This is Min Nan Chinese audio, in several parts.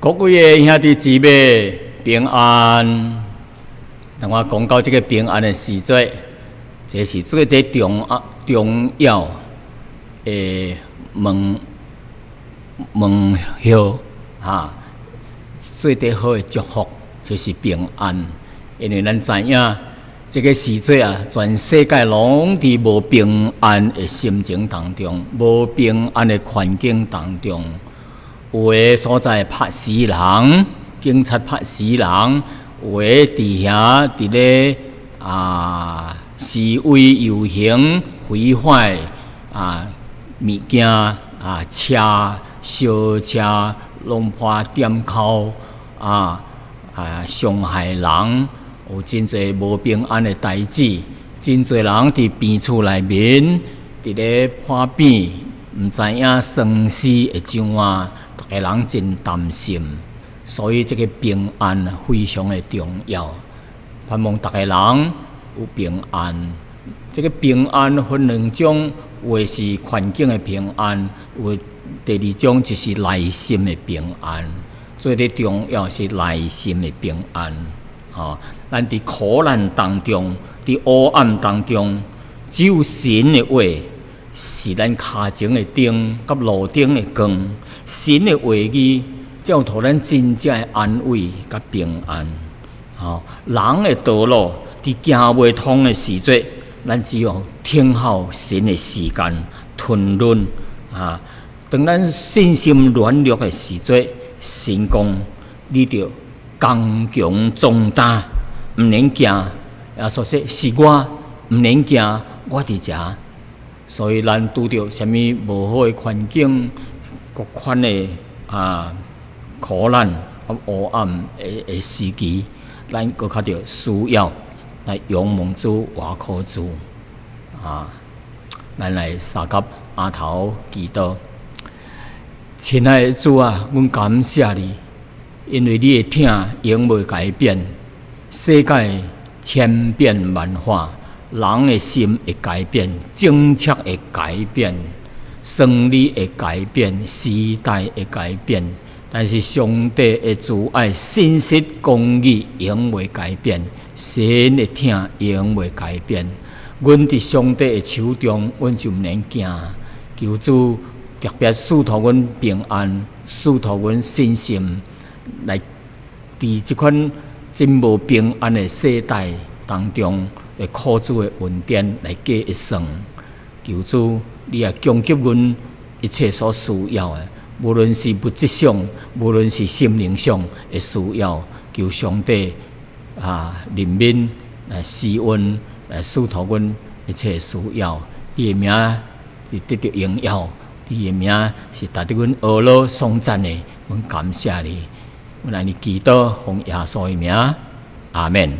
各位的兄弟姊妹平安。當我講到這个平安的時節，這是最底重要的問問號哈，最底好的祝福就是平安，因為咱知影這个時節啊，全世界攏佇無平安的心情當中，無平安的環境當中。有的所在拍死人，警察拍死人；有的佇遐佇咧啊示威遊行毀壞啊物件啊車燒車弄破點哭啊啊傷害人，有真濟無平安的代誌，真濟人佇病厝內面佇咧破病，毋知影生死會怎啊。逐个人真擔心，所以這个平安非常的重要。盼望逐个人有平安。這个平安分兩種，有的是環境的平安，有的第二種就是內心的平安。最咧重要是內心的平安。吼，咱佇苦難當中，佇黑暗當中，只有神的話是咱跤前的燈，佮路頂的光。神的話語，才有予咱真正的安慰佮平安。吼，人的道路佇行袂通的時陣，咱只有等候神的時間吞忍啊。當咱信心軟弱的時陣，神講你著剛強壯膽，毋免驚。耶穌說：是我，毋免驚，我佇遮。所以咱拄著啥物無好的環境，各款的啊苦難啊黑暗的時期，咱閣較著需要來仰望主、倚靠主啊！咱來相佮阿頭祈禱。親愛的主啊，阮感謝你，因為你的疼永袂改變，世界千變萬化，人的心會改變，政策會改變，生理會改變，時代會改變，但是上帝的慈愛、信實、公義永袂改變，神的疼永袂改變。阮佇上帝的手中，阮就毋免驚。求主特別賜予阮平安，賜予阮信心，來佇這款真無平安的世代當中，來靠主的恩典來過一生。求主，你也供給阮一切所需要的，無論是物質上，無論是心靈上的需要，求上帝啊憐憫來施恩來賜予阮一切需要。你的名是得著榮耀，你的名是值得阮阿羅頌讚的，阮感謝你。阮按呢祈禱，奉耶穌的名，阿門。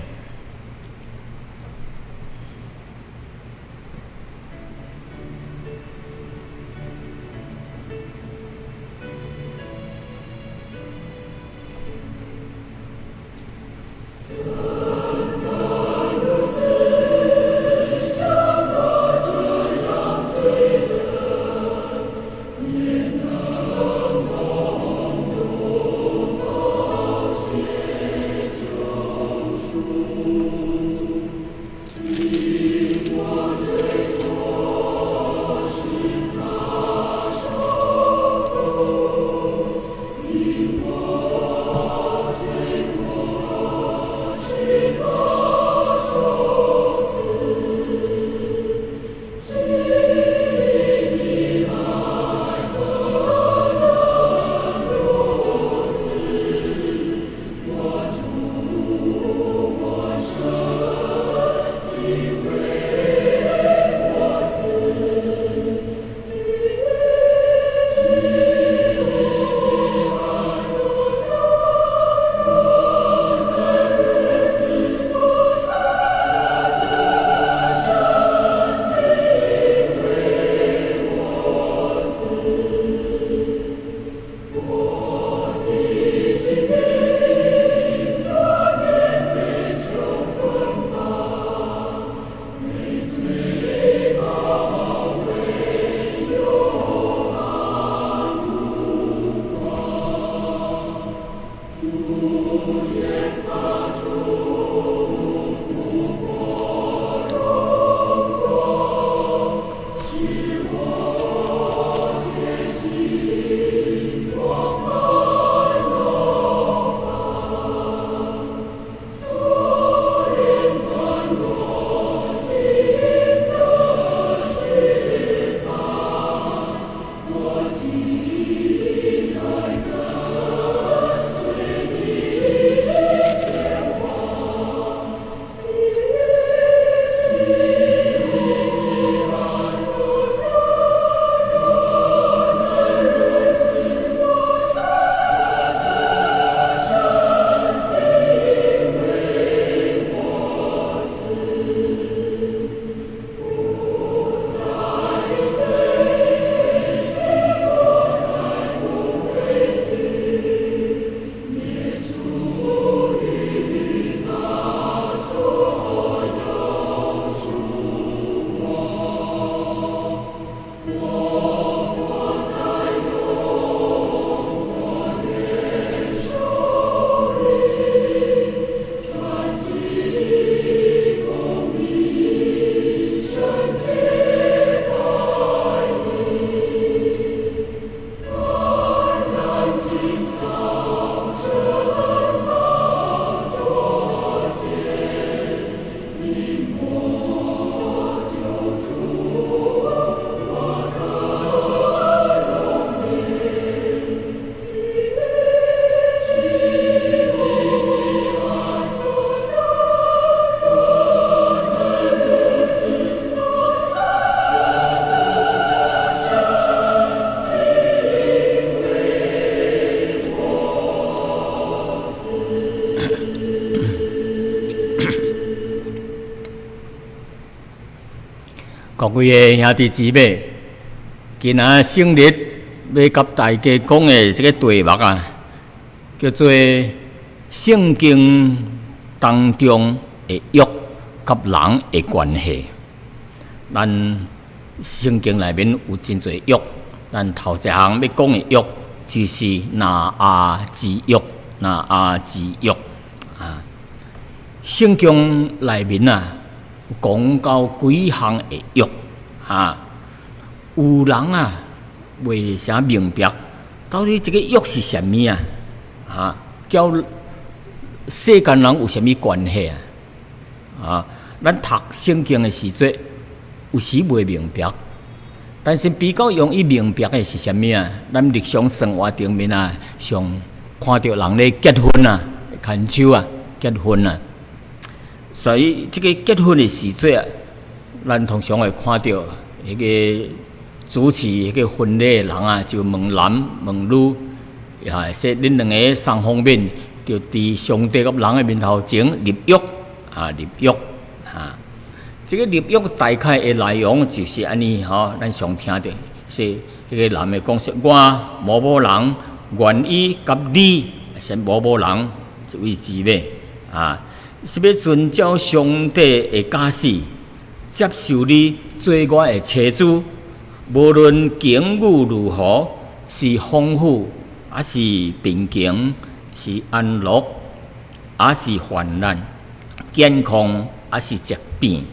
各位的兄弟姊妹，今仔聖日欲佮大家講的這個題目啊，叫做聖經當中的約佮人的關係。咱聖經內面有真濟約，咱頭一項欲講的約就是挪亞之約，挪亞之約啊。聖經內面啊，講到幾項的約啊，有人啊袂啥明白，到底這個約是啥物啊？啊，佮世間人有啥物關係啊？啊，咱讀聖經的時陣，有時袂明白，但是比較容易明白的是啥物啊？咱日常生活頂面啊，常看著人咧結婚啊，牽手啊，結婚啊。所以這個結婚的時陣啊，咱通常會看著彼個主持彼個婚禮的人啊，就問男問女，啊，說恁兩个雙方面，就佇上帝佮人的面頭前立約啊，立約啊。這個立約大概的內容就是按呢吼，咱常聽著是彼個男的講說，我某某人願意佮你是某某人這位姊妹啊，是欲遵照上帝的教示，接受你做我的妻子，無論境遇如何，是豐富抑是貧窮，是安樂抑是患難，健康抑是疾病，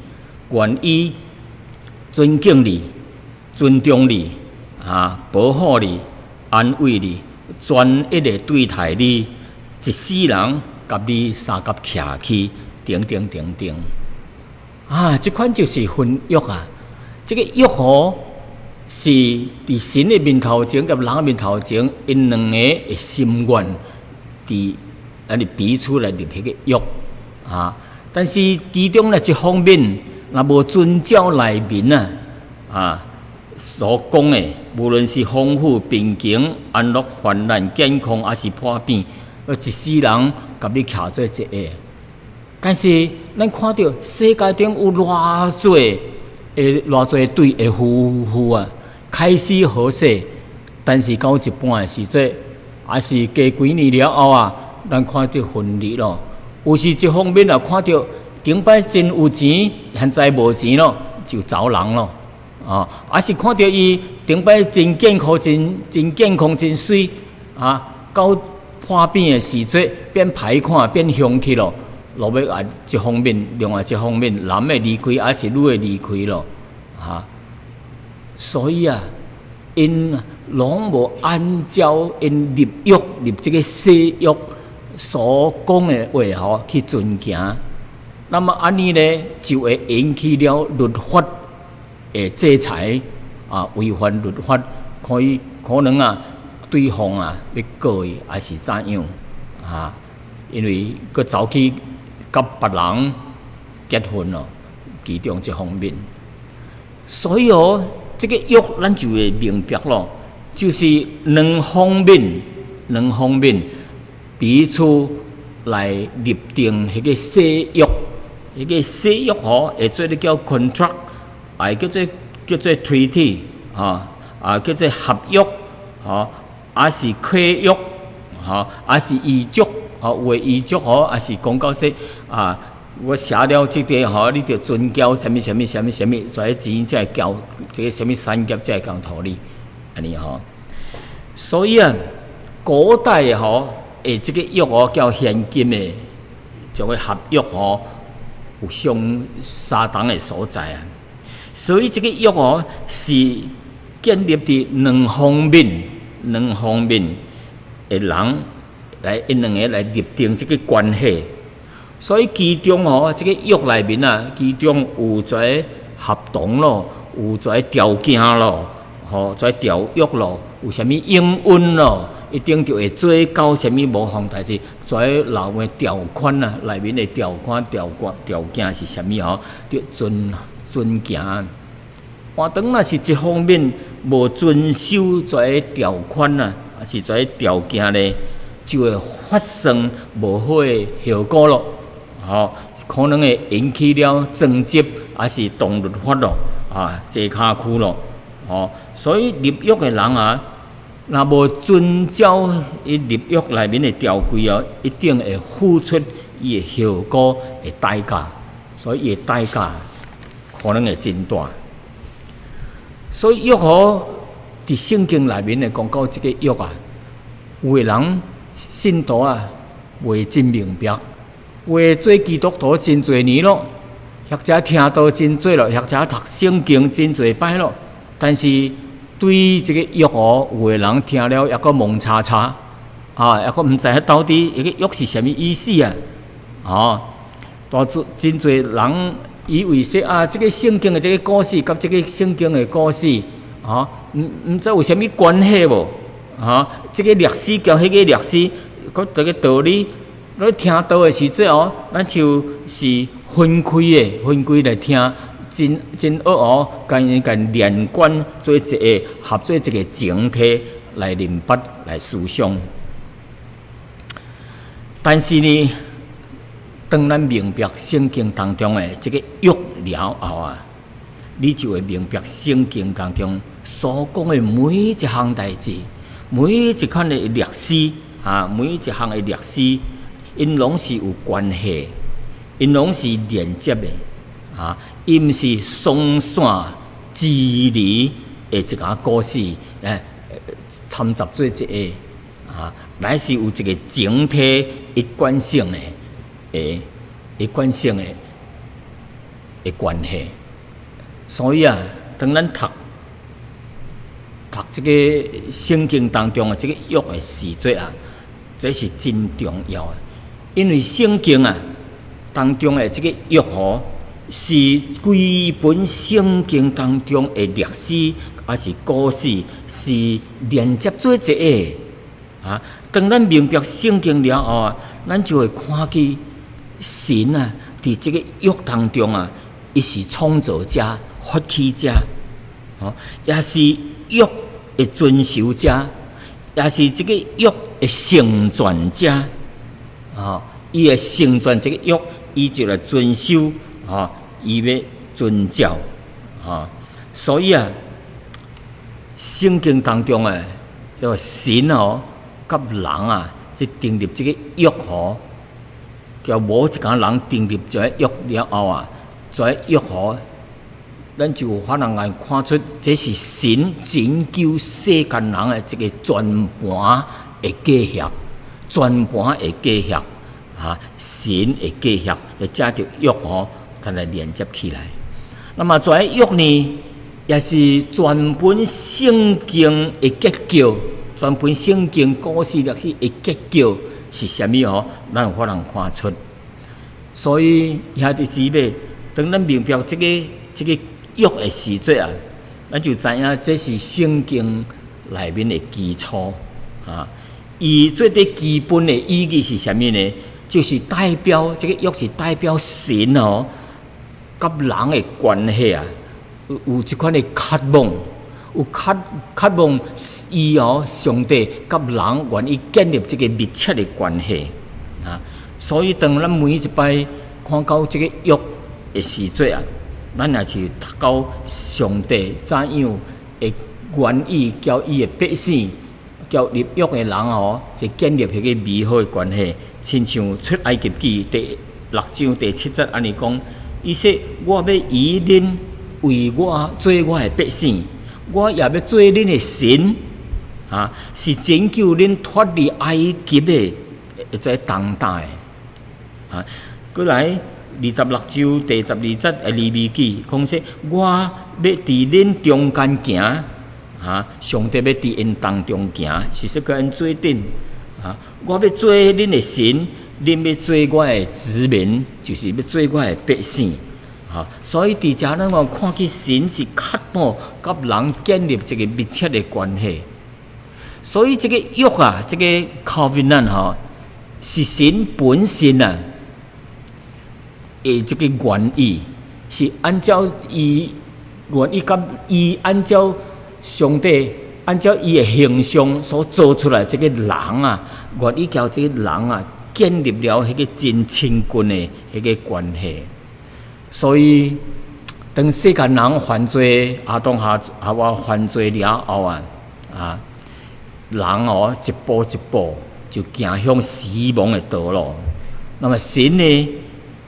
願意尊敬你、尊重你、啊，保護你、安慰你，專一的對待你，一世人佮你相佮徛去，等等等等。啊，這款就是婚約啊！這個約吼是佇神的面頭前佮人的面頭前，𪜶兩個的心願，佇按呢彼此來立彼個約啊。但是其中呢一方面，若無遵照內面啊啊所講的，無論是豐富、貧窮、安樂、患難、健康，抑是破病，一世人共你徛做一個。但是咱看著世界頂有偌濟的偌濟對的夫婦啊，開始好勢，但是到一半的時陣，抑是過幾年了後啊，咱看著分離咯。有時一方面啊，看著頂擺真有錢，現在無錢咯，就走人咯。啊，抑是看著伊頂擺真健康、真真健康、真媠啊，到破病的時陣變歹看、變凶去咯。落尾啊，一方面，另外一方面，男的離開，抑是女的離開咯，啊，所以啊，𪜶攏無按照𪜶立約立這個誓約所講的話吼去遵行，那麼按呢咧就會引起了律法的制裁啊，違反律法，可以可能啊，對方啊欲告伊，抑是怎樣啊？因為閣走去佮別人結婚咯，其中一方面。所以哦，這個約咱就會明白咯，就是兩方面，兩方面彼此來立定彼個誓約，彼個誓約吼，會做咧叫 contract，也叫做叫做 treaty，吼，啊叫做合約，吼，抑是契約，吼，抑是遺囑。吼，有的遺囑吼，抑是講到說啊，我寫了這個吼，你著遵交啥物啥物啥物啥物，這個錢才會交，這個啥物產業才會交予你，按呢吼。所以啊，古代吼，的這個約哦，較現今的這個合約吼，有相相同的所在啊。所以這個約哦，是建立佇兩方面，兩方面的人來，𪜶兩个來立定這個關係。所以其中吼，這個約內面啊，其中有這個合同咯，有這個條件咯，吼，這個條約咯，有啥物應允咯，一定就會做到啥物某項代誌，這個內面條款啊，內面的條款、條款、條件是啥物吼，著遵遵行。換轉若是一方面無遵守這個條款啊，抑是這個條件咧，就會發生無好的後果咯，吼，可能會引起了爭執，抑是動律法咯，啊，坐跤駒咯，哦，所以立約的人啊，若無遵照伊立約內面的條規哦，一定會付出伊的後果的代價，所以伊的代價可能會真大。所以約吼，佇聖經內面的講到這个約啊，有的人信徒啊，袂真明白，有的做基督徒真濟年咯，或者聽道真濟咯，或者讀聖經真濟擺咯，但是對這个約哦，有的人聽了猶閣懵查查，啊，猶閣毋知影到底彼个約是啥物意思啊？哦，大多真濟人以為說啊，這个聖經的這个故事佮這个聖經的故事，啊，毋知有啥物關係無？啊，這个歷史佮彼个歷史，佮這个道理，咱聽道的時陣哦，咱就是分開的，分開來聽，真真學哦，共伊共連貫做一个合做一个整體來明白來思想。但是呢，當咱明白聖經當中的這个約了後啊，你就會明白聖經當中所講的每一項代誌，每一款的歷史啊，每一項的歷史，𪜶攏是有關係，𪜶攏是連接的啊，伊毋是鬆散支離的一個故事，來摻雜做一个啊，乃是有一個整體一貫性的。一貫性的關係，所以啊，當咱讀讀這个聖經當中的這个約的時陣啊，這是真重要的，因為聖經啊當中的這个約吼，是規本聖經當中的歷史，抑是故事，是連接做一个啊。當咱明白聖經了後啊，咱就會看見神啊，佇這个約當中啊，伊是創造者、發起者，哦，也是約的遵守者，也是這个約的成全者，哦，伊會成全這个約，伊就來遵守，哦，伊欲遵照，哦，所以啊，聖經當中啊，這个神哦，佮人啊，是訂立這个約吼。共某一工人訂立這个約了後啊，這个約吼，咱就有法通來看出，這是神拯救世間人的一個全盤的計劃，全盤的計劃啊，神的計劃來藉著約吼，共來連接起來。那麼這个約呢，也是全本聖經的結構，全本聖經故事歷史的結構是啥物吼？咱有法通看出。所以兄弟姊妹，當咱明白這个約的時陣啊，咱就知影這是聖經內面的基礎啊。伊最底基本的意義是啥物呢？就是代表這个約是代表神哦，佮人的關係啊，有這款的渴望，有渴望伊哦，上帝佮人願意建立這个密切的關係啊。所以當咱每一擺看到這个約的時陣啊，咱也是讀到上帝怎樣會願意佮伊的百姓、佮立約的人哦，是建立彼个美好的關係。親像出埃及記第六章第七節按呢講，伊說：我欲以恁為我做我的百姓，我也欲做恁的神，啊，是拯救恁脫離埃及的這重擔的。啊，閣來26章第12節的利未記講說，我欲佇恁中間行，啊，上帝欲佇𪜶當中行，是說共𪜶做陣，啊，我欲做恁的神，恁欲做我的子民，就是欲做我的百姓，啊，所以佇遮咱有看見神是渴慕佮人建立一個密切的關係，所以這个約啊，這个 covenant 吼，是神本身啊。的這个願意是按照伊願意佮伊按照上帝按照伊的形象所做出來這个人啊，願意共這个人啊建立了彼个真親近的彼个關係。所以，當世間人犯罪，亞當夏娃犯罪了後啊，人哦一步一步就行向死亡的道路。那麼神呢，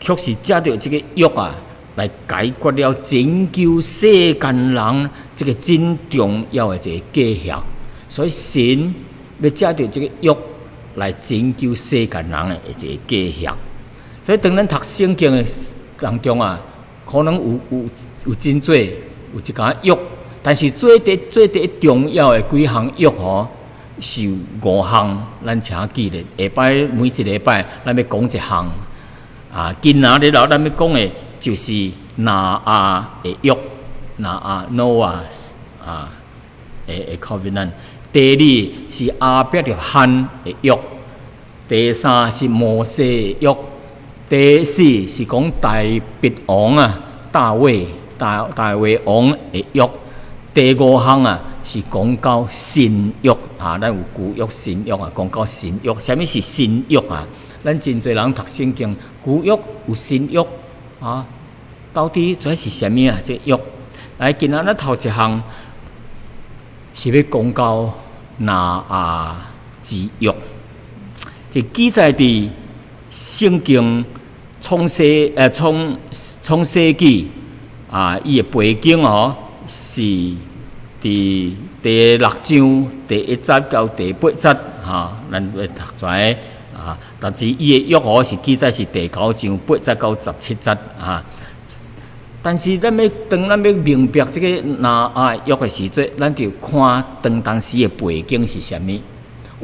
卻是藉著這個約啊，來解決了拯救世間人這個真重要的一個計劃。所以神欲藉著這個約來拯救世間人的一個計劃。所以當咱讀聖經的當中啊，可能有真濟有一寡約，但是最第最第重要的幾項約吼，是有五項，咱請記得。下擺每一禮拜，咱欲講一項。今仔日咱欲講的，就是挪亞的約，挪亞 Noah 的 covenant。第二是亞伯拉罕的約，第三是摩西的約，第四是講大衛王啊，大衛王的約，第五項啊是講到新約啊，咱有舊約、新約啊，講到新約，啥物是新約啊？咱真濟人讀聖經，舊約有新約啊，到底這是啥物啊？這約來，今仔日頭一項是欲講到挪亞之約，這記載佇聖經創世記啊，伊的背景哦是佇第六章第一節到第八節哈，咱會讀出來啊。但是伊的約哦是記載是第九章八節到17節啊。但是咱欲當咱欲明白這個挪亞約的時陣，咱就看當時的背景是啥物？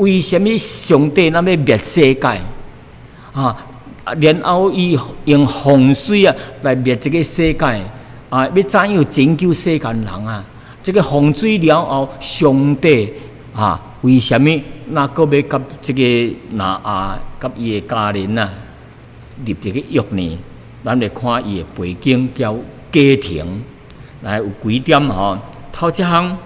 為啥物上帝若欲滅世界？然後伊用洪水啊來滅這個世界啊，欲怎樣拯救世間人啊？這個洪水了後，上帝啊，為啥物若閣欲佮這個挪亞佮伊的家人啊立這個約呢？咱來看伊的背景佮過程，來有幾點吼。頭一項，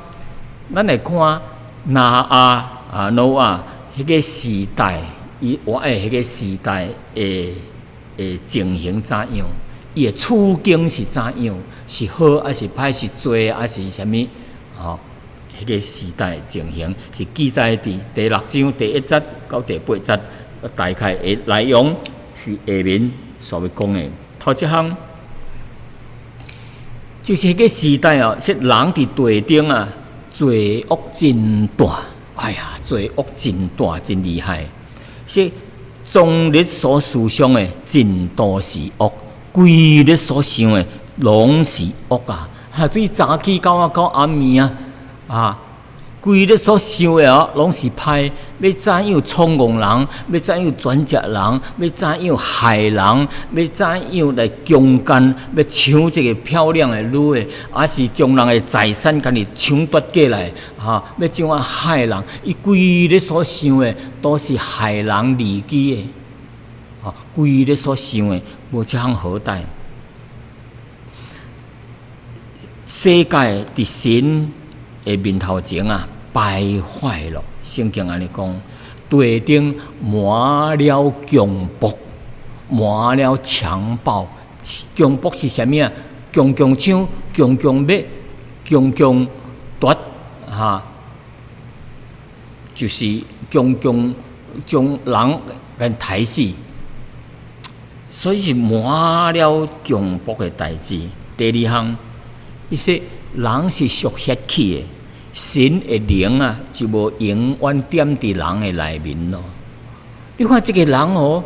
咱來看挪亞啊，挪亞彼個時代，伊活的彼個時代的情形怎樣？伊的處境是怎樣？是好還是歹？是罪還是啥物？吼，彼個時代情形是記載佇第六章第一節到第八節，大概的內容是下面所欲講的。頭一項就是彼個時代哦，是人佇地頂啊，罪惡真大，哎呀，罪惡真大，真厲害。是終日所思想的，盡都是惡；規日所想的，攏是惡啊！對早起到暗暝啊，規日所想的哦，攏是歹。欲怎樣創戇人？欲怎樣轉折人？欲怎樣害人？欲怎樣來強姦？欲搶這個漂亮的女的，抑是將人的財產共伊搶奪過來？欲怎樣害人？伊規日所想的，都是害人利己的。規日所想的，無一項好代。世界佇神的面頭前啊，敗壞了。聖經按呢講，地頂滿了強暴，滿了強暴。強暴是啥物啊？強強搶，強強欲，強強奪，就是強強將人共刣死。所以是滿了強暴的代誌。第二項，伊說人是屬血氣的，神的靈啊就無永遠踮佇人的內面咯。你看這個人哦，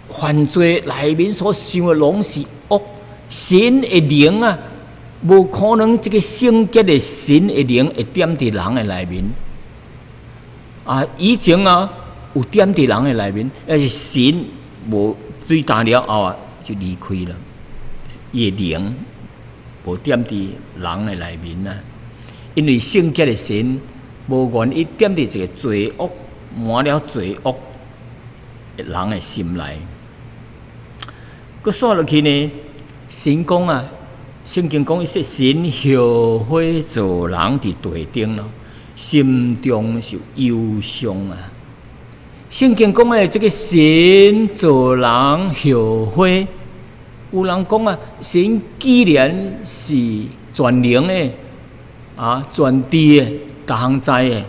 犯罪內面所想的攏是惡，神的靈啊，無可能這個聖潔的神的靈會踮佇人的內面。以前啊有踮佇人的內面，但是神無水焦了後啊，就離開了，伊的靈無踮佇人的內面啊。因為聖潔的神無願意踮佇一個罪惡滿了罪惡的人的心內。閣煞落去呢，神講啊，聖經講伊說神後悔造人佇地頂咯，心中是憂傷啊。聖經講的這個神造人後悔，有人講啊，神既然是全能的，啊，全知的，逐項知的，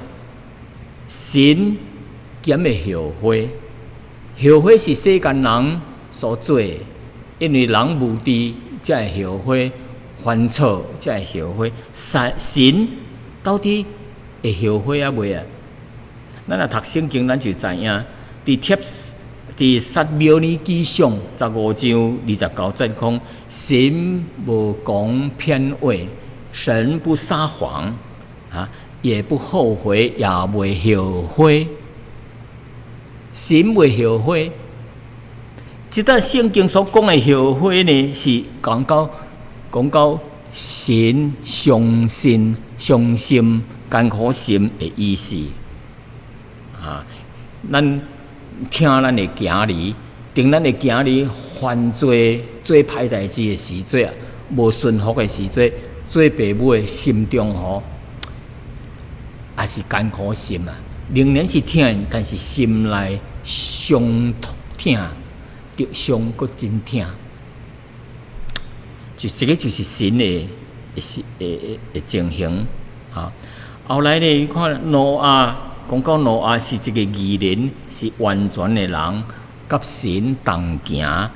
神敢會後悔？後悔是世間人所做的，因為人無知才會後悔，犯錯才會後悔。神到底會後悔抑未啊？咱若讀聖經，咱就知影，佇撒母耳記上15章29節講，神無講騙話，神不撒謊，啊，也不後悔，也袂後悔。神袂後悔。這段聖經所講的後悔呢，是講到神傷心、傷心、艱苦心的意思。啊，咱疼咱的囝兒，當咱的囝兒犯罪、做歹代誌的時陣啊，無順服的時陣，做爸母的心中吼，也是艱苦心啊。仍然是疼，但是心內傷痛，著傷閣真疼。就這个就是神的情形啊。後來呢，你看挪亞，講到挪亞是一個義人，是完全的人，佮神同行。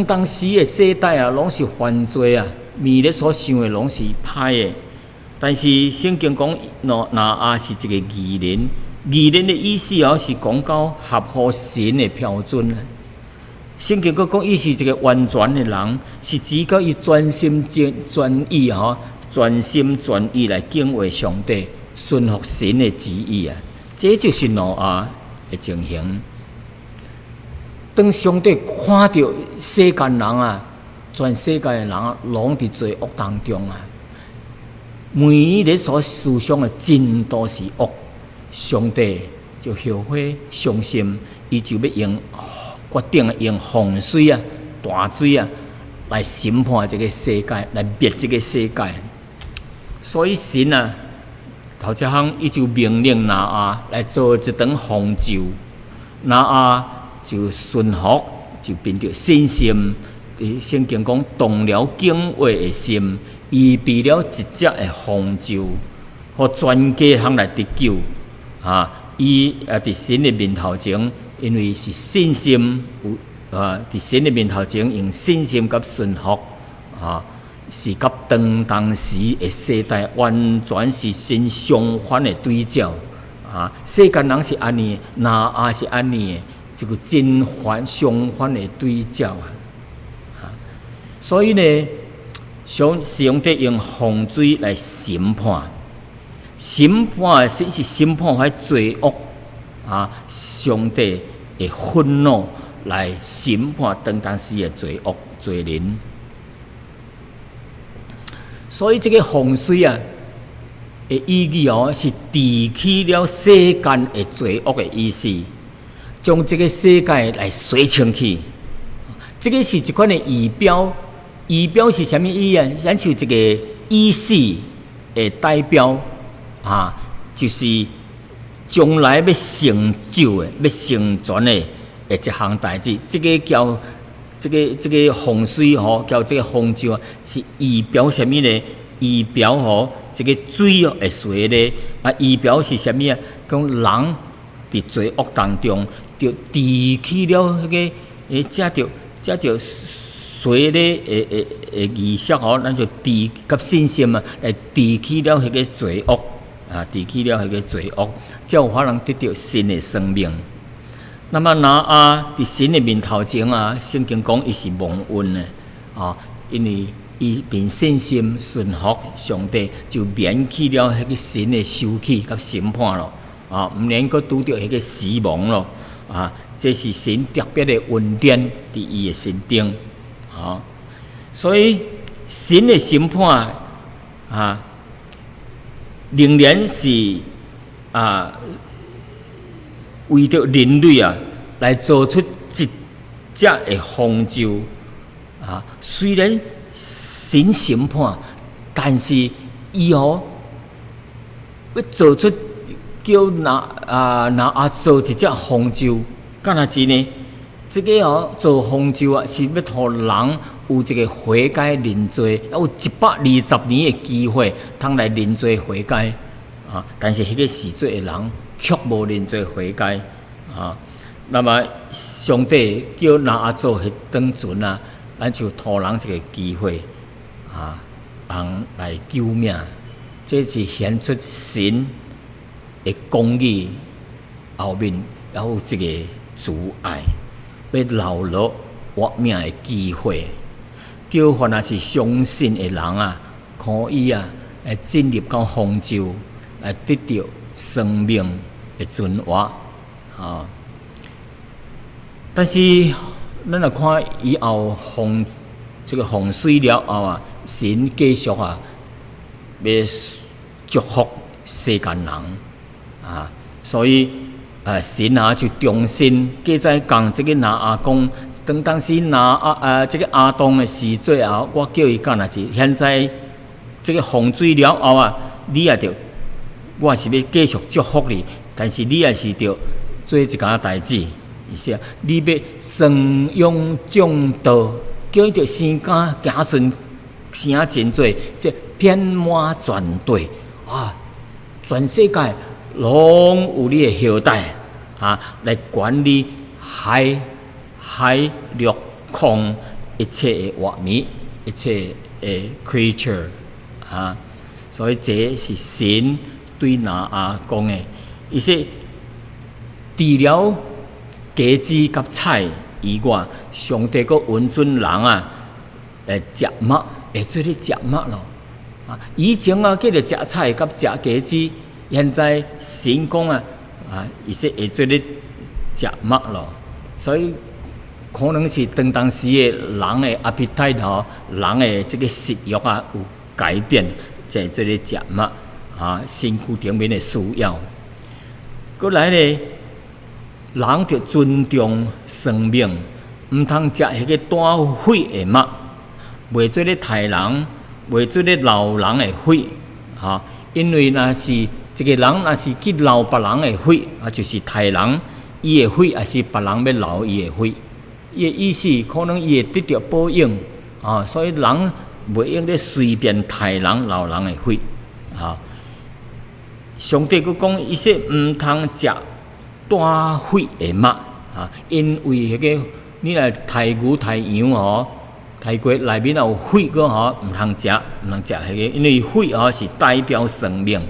當時的世代啊，攏是犯罪啊，面咧所想的攏是歹的。但是聖經講挪亞是一個義人，義人的意思哦，是講到合乎神的標準啊。聖經閣講，伊是一個完全的人，是指講伊全心全意吼，全心全意來敬畏上帝，順服神的旨意啊。這就是挪亞的情形。當上帝看著世間人啊，全世界的人啊，攏佇罪惡當中啊，每日所思想的盡都是惡，上帝就後悔傷心，伊就欲用決定用洪水啊、大水啊來審判這个世界，來滅這个世界。所以神啊，頭一項伊就命令挪亞來做一場方舟，挪亞就順服，就憑著信心。佇聖經講，動了敬畏的心，預備了一隻的方舟，予全家通來得救。啊，伊也佇神的面頭前，因為是信心有啊，佇神的面頭前用信心佮順服啊，是佮當時的世代完全是真相反的對照。啊，世間人是按呢，挪亞是按呢的，這個真反相反的對照啊！啊，所以呢，上帝用洪水來審判，審判是審判彼罪惡啊！上帝的憤怒來審判當時的罪惡罪人。所以這个洪水啊的意義哦，是除去了世間的罪惡的意思，將這个世界來洗清去。這个是一款的預表，預表是啥物意思啊？咱像一个意思的代表啊，就是將來欲成就的、欲成全的的一項代誌。這个叫這个洪水吼，叫這个方舟啊，是預表啥物呢？預表吼，這个水會洗咧啊，預表是啥物啊？講人佇罪惡當中，就除去了彼个，藉著洗禮的儀式吼，咱就除佮信心啊，來除去了彼个罪惡啊，除去了彼个罪惡，才有可能得著新的生命。那麼挪亞佇神的面頭前啊，聖經講伊是蒙恩的啊，因為伊憑信心順服上帝，就免去了彼个神的受氣佮審判咯，啊，毋免閣拄著彼个死亡咯，啊，這是神特別的恩典佇伊的身頂，啊，所以神的審判啊，仍然是啊，為著人類啊，來做出一隻的方舟啊，雖然神審判，但是伊哦欲做出叫挪亞做一隻方舟，敢若是呢？這个哦做方舟啊，是欲予人有一個悔改認罪，有120年的機會，通來認罪悔改啊！但是彼個時陣的人卻無認罪悔改啊。那麼上帝叫挪亞做彼等船啊，咱就予人一個機會啊，人來救命。這是顯出神的公義後面，猶有一個慈愛，欲留落活命的機會，叫凡若是相信的人啊，可以啊，來進入到方舟，來得著生命的存活啊。但是，咱來看以後洪這個洪水了後啊，神繼續啊，欲祝福世間人啊，所以啊，神啊就重新記載講這個挪亞講，當當時挪亞啊，這個亞當的時陣啊，我叫伊幹若是現在這個洪水了後啊，你也著，我是欲繼續祝福你，但是你也是著做一件代誌。意思啊，你欲生養眾多，叫伊著生囝子孫生啊真濟，是遍滿全地啊，全世界攏有你的後代啊，來管理海海陸空一切的活物，一切的 creature 啊，所以這是神對挪亞講的，伊說除了雞子佮菜以外，上帝閣允准人啊來食肉，會做咧食肉咯。啊，以前啊叫做食菜佮食雞子，現在神講啊，啊，伊說會做咧食肉咯。所以可能是當當時的人的 appetite 吼，人的這個食欲啊有改變，才會做咧食肉啊，身軀頂面的需要。閣來咧，人著尊重生命，毋通食彼個帶血的肉，袂做咧刣人，袂做咧流人的血，哈！因為若是一個人若是去流別人的血，啊，就是刣人，伊的血，抑是別人欲流伊的血，伊的意思可能伊會得著報應，啊，所以人袂用咧隨便刣人流人的血，啊！上帝閣講，伊說毋通食帶血的肉啊，因為彼個你若刣牛刣羊吼，刣過內面有血閣吼，毋通食，毋通食彼個，因為血吼是代表生命，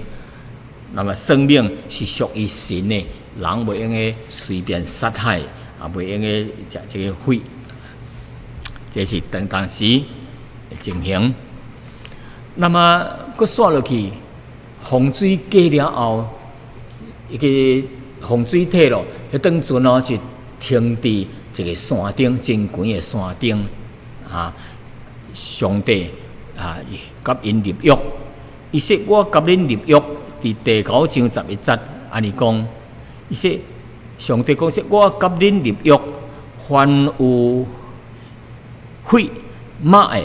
那麼生命是屬於神的，人袂用得隨便殺害，也袂用得食這個血，這是當當時的情形。那麼閣紲落去，洪水過了後，彼個洪水退咯，彼當船哦就停佇一個山頂，真懸的山頂啊！上帝啊，佮𪜶立約，伊說我佮恁立約，佇第九章十一節按呢講，伊說上帝講說，我佮恁立約，凡有血肉的，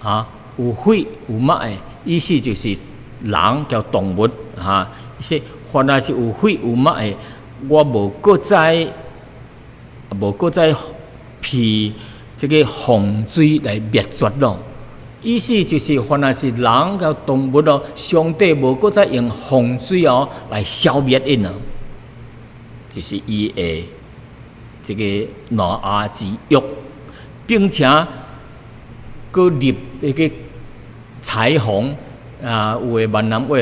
哈，有血有肉的，意思就是人佮動物，哈，伊說凡若是有血有肉的，我無閣再無閣再憑這個洪水來滅絕咯。意思就是凡若是人佮動物咯，上帝無閣再用洪水哦來消滅𪜶咯，就是伊的這個挪亞之約，並且閣立彼個彩虹啊，有的閩南話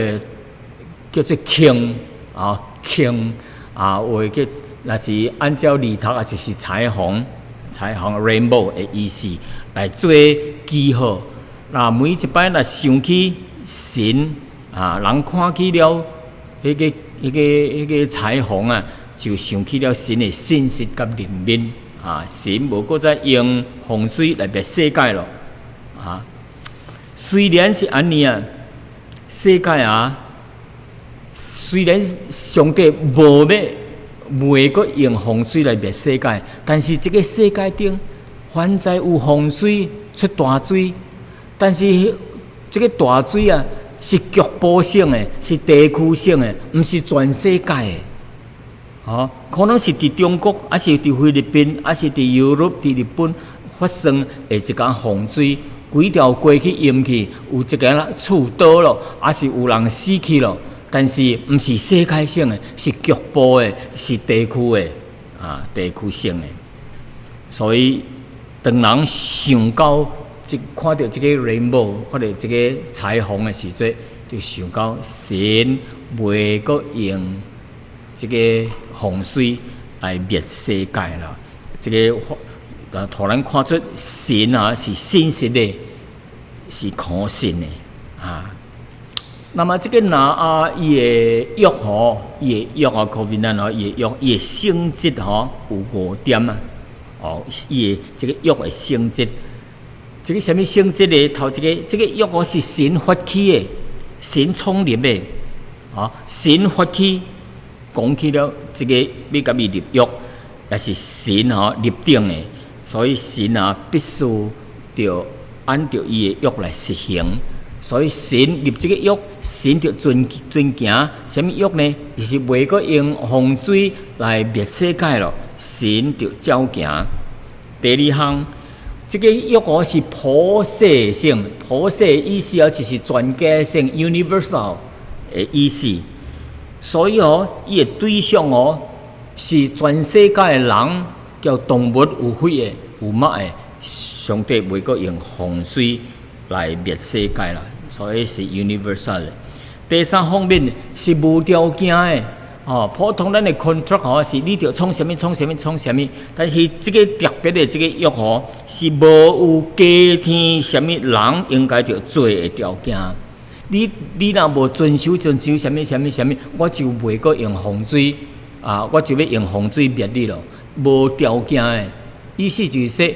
叫做慶啊慶啊，有的叫若是按照字讀啊，就是彩虹，彩虹 rainbow 的意思來做記號。那每一擺若想起神啊，人看起了彼個彩虹啊，就想起了神的信實佮憐憫啊！神無閣再用洪水來滅世界咯啊！雖然是按呢啊，世界啊，雖然上帝無欲袂閣用洪水來滅世界，但是這個世界頂，凡在有洪水出大水，但是這個大水啊是局部性的，是地區性的，毋是全世界的。哦，可能是佇中國，抑是佇菲律賓，抑是佇 Europe、佇日本，發生的一個洪水，規條街去淹去，有一間厝倒咯，抑是有人死去咯。但是毋是世界性的，是局部的，是地區的，啊，地區性的。所以當人想到這看著這个 rainbow，看著這个彩虹的時陣，就想到神袂閣用這个洪水來滅世界啦。這个啊，予咱看出神啊是信實的，是可信的啊。那麼這个挪亞伊的約吼，伊的約啊，covenant 吼，伊的約，伊的性質吼有五點啊。哦，伊的這个約的性質，這个啥物性質呢？頭一个，這个約哦是神發起的，神創立的，啊，神發起講起了這个欲共伊立約，也是神吼立定的，所以神啊必須著按著伊的約來實行。所以神立這个約，神著遵遵行。啥物約呢？就是袂閣用洪水來滅世界咯。神著照行。第二項，這个約哦是普世性，普世意思哦就是全家性（universal）的意思。所以哦，伊的對象哦是全世界的人，佮動物有血的、有肉的，上帝袂閣用洪水來滅世界啦。所以是 universal。第三方面是無條件的，哦，普通咱的 contract 吼是你著創啥物創啥物創啥物，但是這个特別的這个約吼是無有加添啥物人應該著做的條件。你若無遵守遵守啥物啥物啥物，我就袂閣用洪水啊，我就欲用洪水滅你咯。無條件的意思就是說，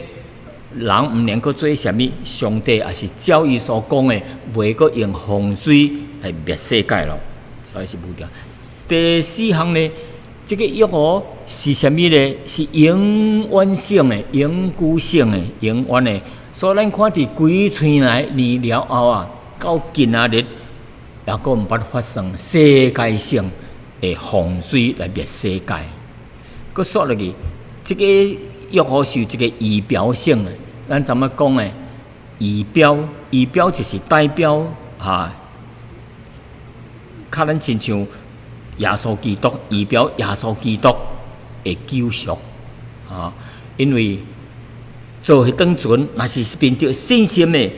人毋能夠做啥物，上帝也是照伊所講的，袂閣用洪水來滅世界咯，所以是無條。第四項呢，這个約哦是啥物呢？是永遠性的、永久性的、永遠的。所以咱看佇幾千來年了後啊，到今仔日，猶閣毋捌發生世界性的洪水來滅世界。閣煞落去，這个約哦是有一个預表性的，咱怎麼講呢？預表，預表就是代表哈，較咱親像耶穌基督，預表耶穌基督的救贖啊！因為坐彼等船，若是憑著信心的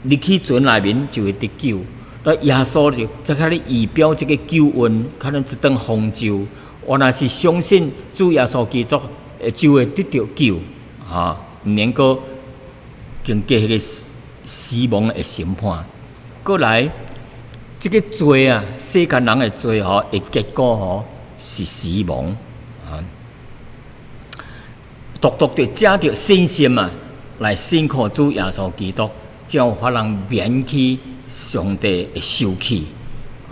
入去船內面，就會得救。但耶穌就則較咧預表這个救恩，可能一頓方舟。我若是相信主耶穌基督，就會得著救，哈，毋免閣經過彼个死亡的審判。過來，這个罪啊，世間人的罪吼，的結果吼是死亡啊。獨獨著藉著信心啊，來信靠主耶穌基督，才有法通免去上帝的受氣。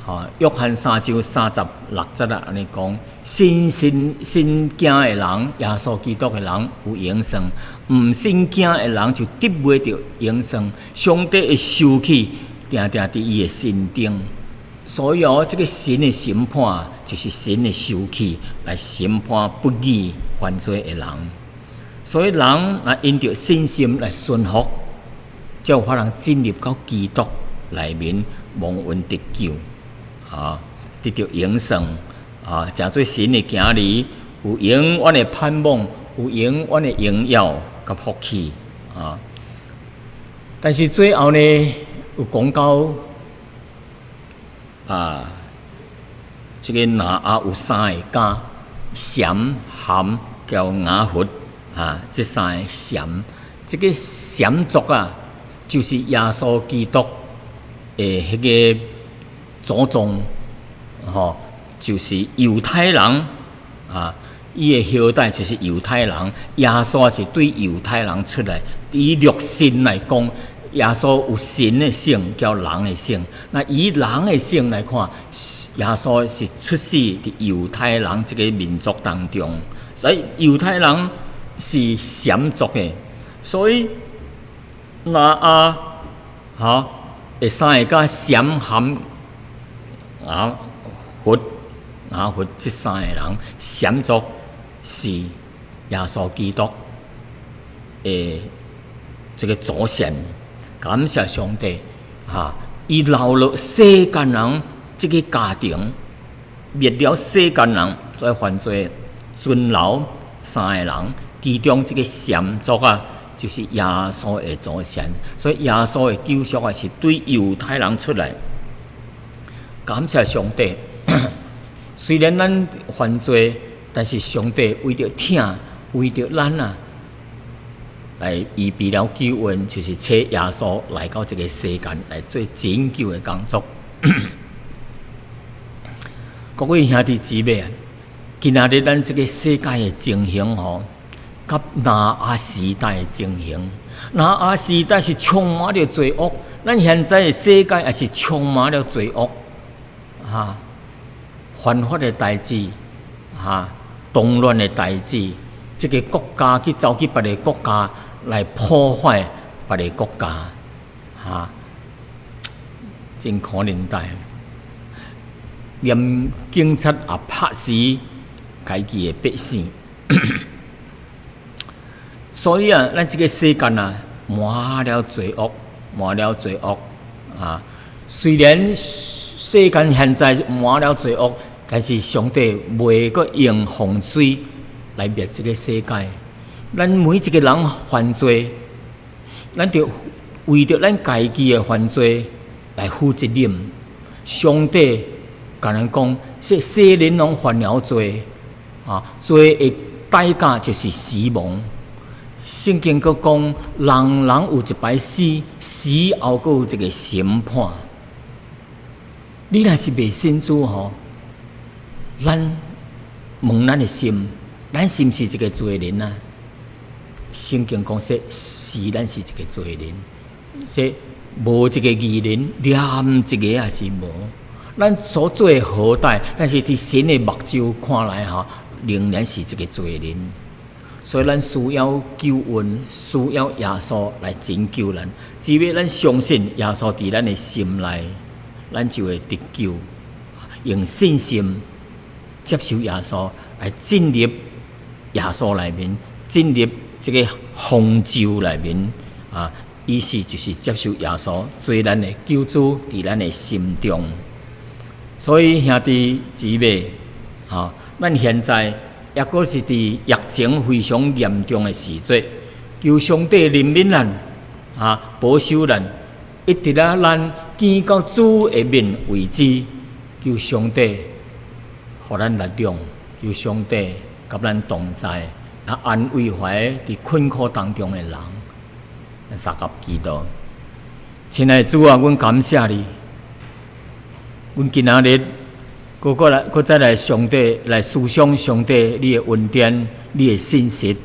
啊，約翰3章36節啊，按呢講：信信信囝的人，耶穌基督的人有永生；毋信囝的人就得袂著永生。上帝的受氣定定佇伊的身頂。所以哦，這个神的審判就是神的受氣來審判不義犯罪的人。所以人若因著信心來順服，才有法通進入到基督內面蒙恩得救。啊，得著永生啊，成做神的囝兒，有永遠的盼望，有永遠的榮耀佮福氣啊。但是最後呢，有講到啊，這个挪亞有三个囝，閃、含、佮雅弗啊，這三个閃，這个閃族啊，就是耶穌基督的彼个祖宗，吼，就是猶太人啊，伊的後代就是猶太人。耶穌是對猶太人出來，以肉身來講，耶穌有神的性，佮人的性。那以人的性來看，耶穌是出世佇猶太人這个民族當中，所以猶太人是閃族的，所以挪亞吼，的三个囝閃、含、雅弗、雅弗這三个人，閃族是耶穌基督的這个祖先。感謝上帝，哈！伊留落世間人這个家庭，滅了世間人在犯罪，存留三个人，其中這个閃族啊，就是耶穌的祖先。所以耶穌的救贖啊，是對猶太人出來。感謝上帝，雖然咱犯罪，但是上帝為著疼，為著咱啊，來預備了救恩，就是差耶穌來到這个世間來做拯救的工作。各位兄弟姊妹啊，今仔日咱這个世界的情形吼，佮挪亞時代的情形，挪亞時代是充滿著罪惡，咱現在的世界也是充滿了罪惡，哈，犯法的代誌，哈，動亂的代誌，這个國家去走去別个國家來破壞別个國家，哈，真可憐代。連警察也拍死家己的百姓，所以啊，咱這个世間啊，滿了罪惡，滿了罪惡啊！雖然世間現在滿了罪惡，但是上帝袂閣用洪水來滅這个世界。咱每一个人犯罪，咱著為著咱家己的犯罪來負責任。上帝共咱講，說世人攏犯了罪，啊，罪的代價就是死亡。聖經閣講，人人有一擺死，死後閣有一个審判。你若是未信主吼，咱問咱的心，咱是毋是一个罪人啊？聖經講說，是咱是一个罪人，說無一个義人，連一个也是無。咱所做的好歹，但是佇神的目睭看來吼，仍然是一个罪人。所以咱需要救恩，需要耶穌來拯救咱。只要咱相信耶穌佇咱的心內，咱就會得救。用信心接受耶穌，來進入耶穌內面，進入這个方舟內面啊！意思就是接受耶穌做咱的救主，佇咱的心中。所以兄弟姊妹，哈，咱現在抑閣是佇疫情非常嚴重的時節，求上帝憐憫咱，啊，保守咱，一直啊，咱見到主的面為止。求上帝予咱力量，求上帝佮咱同在，啊，安慰懷佇困苦當中的人。咱相佮祈禱，親愛的主啊，阮感謝你。阮今仔日，閣過來，閣再來上帝來思想上帝你的恩典，你的信實。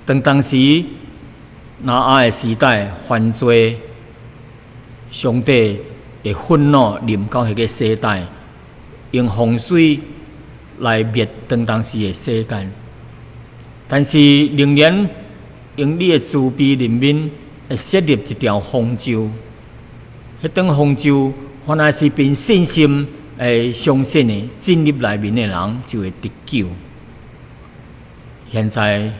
當當時挪亞的時代犯罪，上帝的憤怒臨到彼个世代，用洪水來滅當當時的世間。但是仍然用你的慈悲憐憫來設立一條方舟，彼等方舟。凡來是憑信心來相信的進入內面的人，就會得救。現在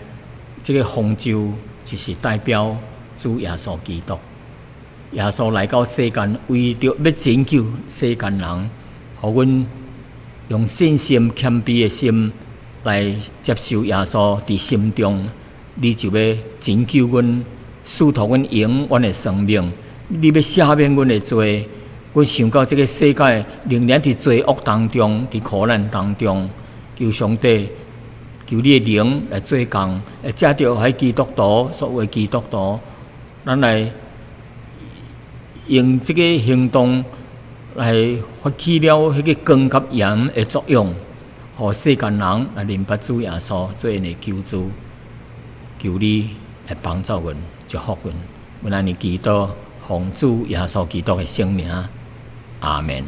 這个方舟就是代表主耶穌基督。耶穌來到世間，為著欲拯救世間人，予阮用信心謙卑的心來接受耶穌佇心中，你就欲拯救阮，賜予阮永遠的生命。你欲赦免阮的罪。阮想到這个世界仍然佇罪惡當中，佇苦難當中，求上帝，求你的靈來做工，會藉著彼基督徒，所謂基督徒，咱來用這个行動來發起了彼个光佮鹽的作用，予世間人來認捌主耶穌做𪜶的救主。求你來幫助阮，祝福阮，阮按呢祈禱，奉主耶穌基督的聖名。阿們。